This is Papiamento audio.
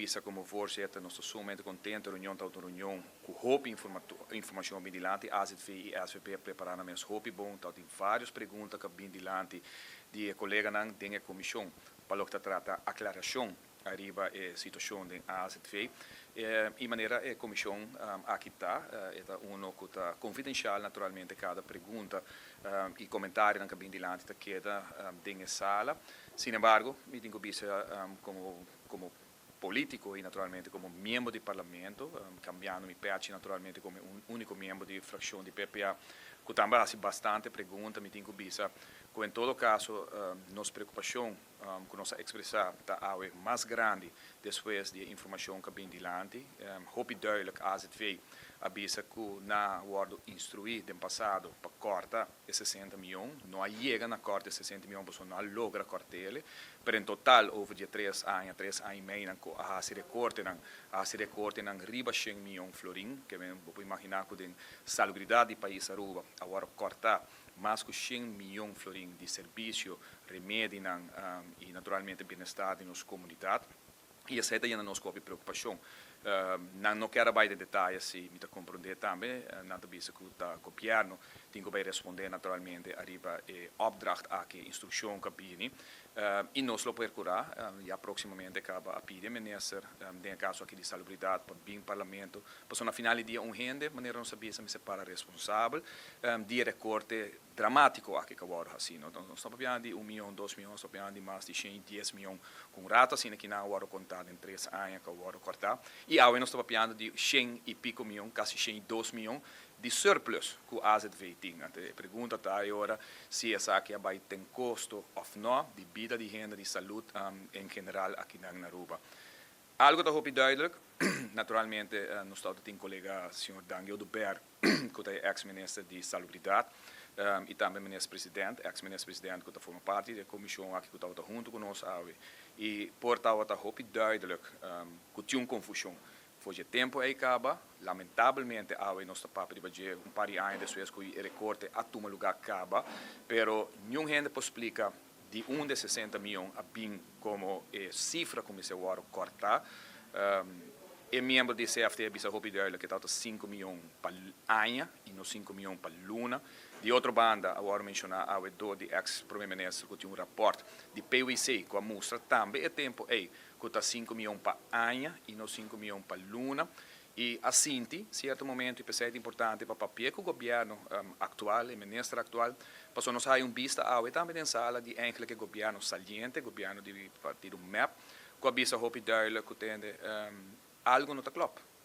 bisa como voorzitter, nos ta sumamente contento, reunion ta un reunion cu hopi informacion bin dilanti. AZV y SVB prepara nan mes hopi bon, tin varios pregunta cu bin dilanti di coleganan den comision pa loke ta trata aclaracion ariba e situacion di AZV. E manera e comision aki ta, ta uno cu ta confidencial naturalmente, cada pregunta y comentario cu bin dilanti ta keda den sala. Sin embargo, mi tin cu bisa como politico y naturalmente como miembro di parlamento, cambiando mi pet naturalmente como un unico miembro di fraccion di PPA, cu tambe a haci bastante pregunta, mi tin cu bisa cu en todo caso nos preocupacion cu nos a expresa ta awe mas grandi despues di informacion cu bin dilanti. Hopi duidelijk, AZV a bisa cu nan a wordo instrui den pasado pa corta e 60 miyon, no a yega na corta 60 miyon, pasobra no a logra cort'e, pero en total over di 3 aña, 3 aña y mei, nan a haci recorte nan, a haci recorte nan riba 100 miyon florin, cu bo por imagina cu den salubridad di pais Aruba, awor corta mas cu 100 miyon florin di servicio, remedi nan, y naturalmente bienestar di nos comunidad. Y esey ta nos preocupacion. Nan no kier bay den detaye, si mi ta comprende tambe, nan ta bisa cu ta gobierno tin cu responde naturalmente ariba e opdracht aki, instruccion cu a bini. Y nos lo percura, ya proximamente caba a pidi minister, den caso aki di salubridad, pa bin parlamento, pasobra na final di dia un hende, manera nos sa, mester para responsabel di recorte dramatico aki cu awor asina. No? Nos ta papiando di 1 miyon, 2 miyon, nos ta papiando di mas di 110 miyon, cu un rato asina cu nan a wordo conta den 3 aña cu a wordo corta. Y awor nos ta papiando di 100 y pico miyon, casi 102 miyon di surplus cu AZV tin. E pregunta ta awor si esaki ta bay tin costo of no di bida di hende, di salud en general aki na Aruba. Algo ta hopi duidelijk, naturalmente nos tin colega señor Dangui Oduber, cu ta ex-minister di Salubridad, y tambe minister-president, ex-minister-president, cu ta forma parti di e comision aki cu ta hunto cu nos awe. Y por ta hopi duidelijk cu tin un confusion. For di e tempo ey caba, lamentablemente awe nos ta papia di un par di aña despues cu e recorte a tuma luga caba, pero ningun hende por splica di unda 60 miyon a bin como cifra cu a wordo corta. E miembro di CFT a bisa hopi duidelijk cu ta 5 miyon pa aña y no 5 miyon pa luna. Di otro banda, awor menciona awe door di ex-prome minister cu tin un rapport di PwC cu a mustra tambe e tempo ey cu ta 5 miyon pa aña y no 5 miyon pa luna. Y asina, cierto momento, y ta importante pa papia cu e gobierno actual y minister actual, pasobra nos hay un bista awe tambe den sala di eigenlijk e gobierno saliente, gobierno di partido MEP, cu a bisa hopi duidelijk cu tende algo no ta klopt.